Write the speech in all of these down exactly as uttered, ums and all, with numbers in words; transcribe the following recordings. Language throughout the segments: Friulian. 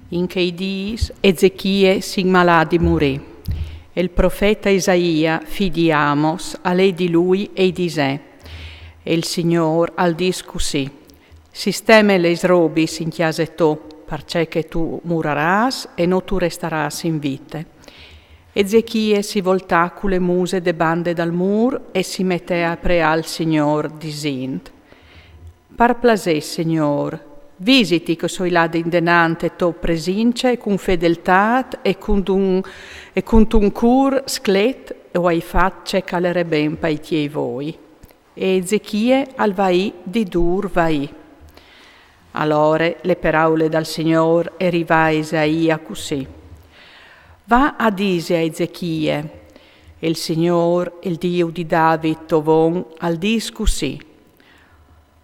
In chei dîs Ezechie si inmalà di murî. E il profeta Isaia, fi di Amos, al è di lui e i disè: E il Signôr al dîs cussì: Sisteme leis robis in cjase tô, parcè che tu murarâs e no tu restarâs in vite. Ezechie si voltà cu le muse de bande dal mûr e si metè a preâ il Signôr, disint: Par plasê, Signôr, visiti che o soi lade indenant te tô presince cun fedeltât e cuntun, e cuntun cûr sclet o ai fat ce che al ere ben pai tiei voi. E Ezechie al vaì di dûr vaì. Alore le peraule dal Signôr e rivà a Isaia cussì: Va a dîsi a Ezechie: Il Signôr, il Diu di David to von, al dîs cussì: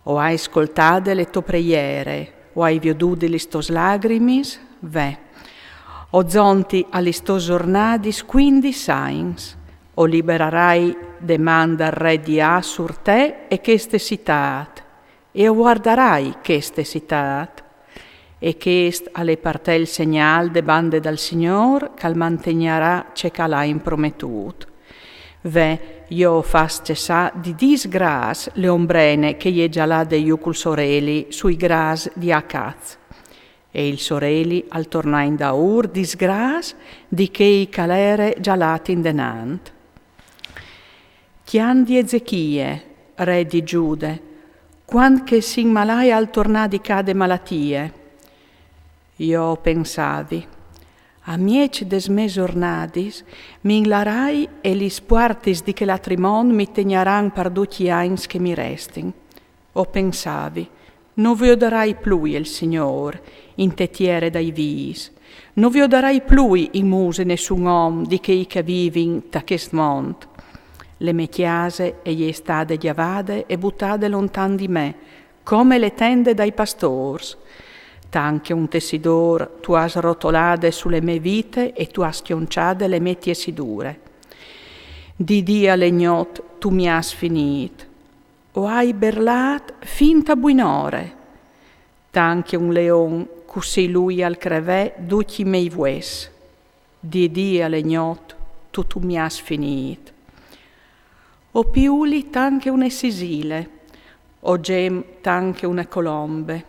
O ai scoltade le tô preiere, o ai viodude lis tôs lagrimis, ve. O zonti a lis tôs zornadis cuindis agns, o liberarai de man dal re di Assur te e cheste citât, e o vuardarai cheste citât. E chest al è par te il segnâl de bande dal Signôr, che al mantegnarà ce che al à imprometût. Ve, jo o fâs cessâ di dîs grâs le ombrene che e je gjalade jù cul soreli sui grâs di Acaz. E il soreli al tornà indaûr dîs grâs di chei che al ere gjalât indenant. Cjant di Ezechie, re di Gjude, cuant che si inmalaie al tornâ di ca de malatie. Jo o pensavi: A mieç des mês zornadis mi inlarai e lis puartis di chel altri mont mi tegnaran par ducj i agns che mi restin. O pensavi: No viodarai plui il Signôr inte tiere dai vîfs, no viodarai plui in muse nessun om di chei che a vivin ta chest mont. Le mê cjase e je stade gjavade e butade lontan di me, come le tende dai pastôrs. Tant che un tessidôr tu âs rotolade su le mê vite e tu âs cjoncjade le mê tiessidure. Di dì a le gnot tu mi âs finît. O ai berlât fin ta buinore. Tant che un leon, cussì lui al crevè ducj i mei vues. Di dì a le gnot tu, tu mi âs finît. O piuli tant che une sisile, o gem tant che une colombe.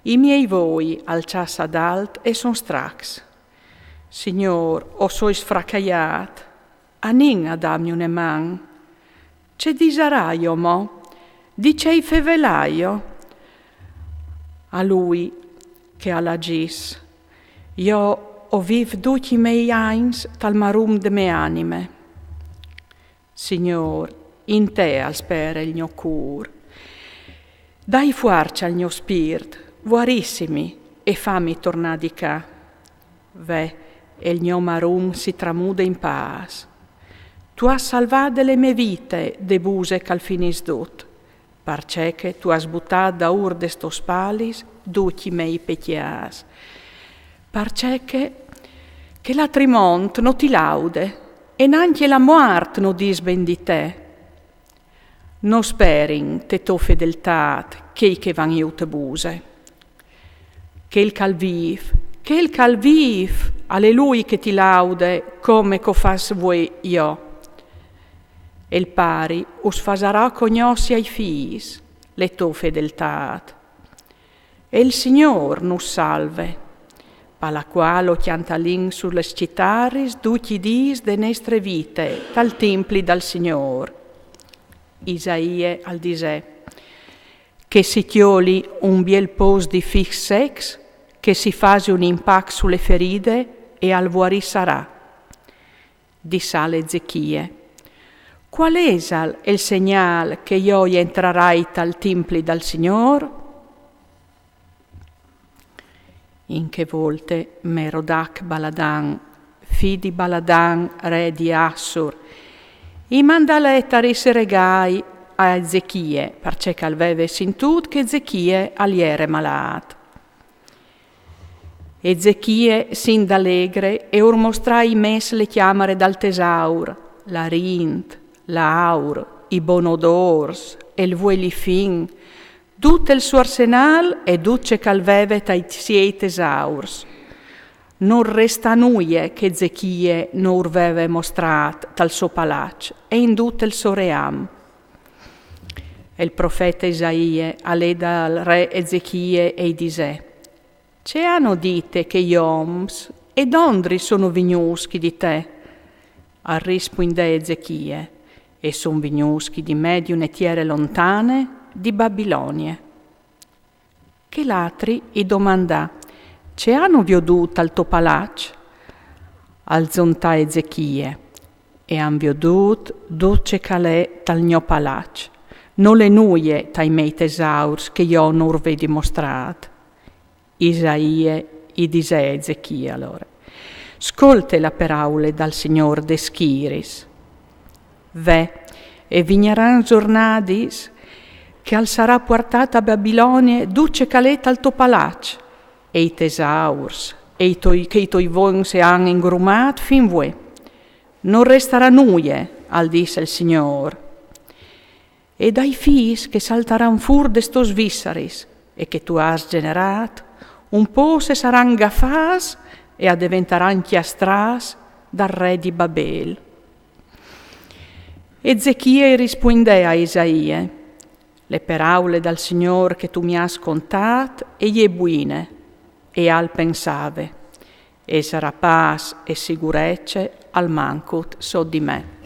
I miei voi al cjase adalt e son stracs. Signôr, o soi sfracaiât, a nin a dâmi une man. Ce disaraio mo? Di ce i fevelaio? A lui che al agìs: Jo o vîf ducj i mei agns tal marum de mê anime. Signôr, in te al spere il gno cûr. Dai fuarce al gno spirt, vuarissimi e fami tornâ di ca. Ve, e il gno marum si tramude in pâs. Tu âs salvade le mê vite de buse che al finìs dut, parcè che tu âs butât daûr des tôs spalis ducj i mei pecjâts. Parcè che, che l'altri mont no ti laude, e nancje la muart no dîs ben di te. No sperin te tô fedeltât chei che a van jù te buse. Chel che al vîf, chel che al vîf, al è lui che ti laude come che o fâs vuê jo. E il pari us fasarà cognossi ai fîs le tô fedeltât. E il Signôr nus salve. Pa la cuâl o cjantalìn su lis citaris ducj i dîs de nestre vite tal timpli dal Signôr. Isaie al disè: Che si cjoli un biel pôs di fics secs, che si fasi un impac su le feride e al vuarissarà. Dissal Ezechie: Cuâl isal il segnâl che jo jentrarai tal timpli dal Signôr? In chê volte Merodac Baladan, fi di Baladan, re di Assur, i mandà letaris e regâi a Ezechie, parcè che al veve sintût che Ezechie al jere malât. Ezechie si indalegre e ur mostrà i mês le cjamare dal tesaur, la rint, la aur, i bon odôrs, e il vueli fin, dut il suo arsenâl e dut ce che al veve tai siei tesaurs. No resta nuie che Ezechie no ur veve mostrât tal so palaç e in dut il so ream. E il profete Isaie al lè dal re Ezechie e i disè: Ce àn dite chei oms e dondri sono vignûts chi di te? Al rispuindè Ezechie: E son vignûts chi di me di une tiere lontane, di Babilonie. Chel altri i domandà: Ce àn viodût tal to palaç? Al zontà Ezechie: E àn viodût dut ce che al è tal gno palaç. Nol è nuie tai miei tesaurs che jo no ur vedi mostrât. Isaie i disè a Ezechie alore: Scolte la peraule dal Signôr des schiriis. Ve, e vignaran zornadis che al sarà puartât a Babilonie dut ce che al è tal to palaç, e i tesaurs, e i toi, che i toi vons e àn ingrumât fin vuê. No restarà nuie, al dîs il Signôr. E dai fîs che saltaran fûr des tôs vissaris e che tu âs generât, un pôc e saran gafâts e a deventaran cjastrâts dal re di Babêl. Ezechie i rispuindè a Isaie: Le peraule dal Signôr che tu mi âs contât e je buine. E al pensave: E sarà pâs e sigurece almancul sot di me.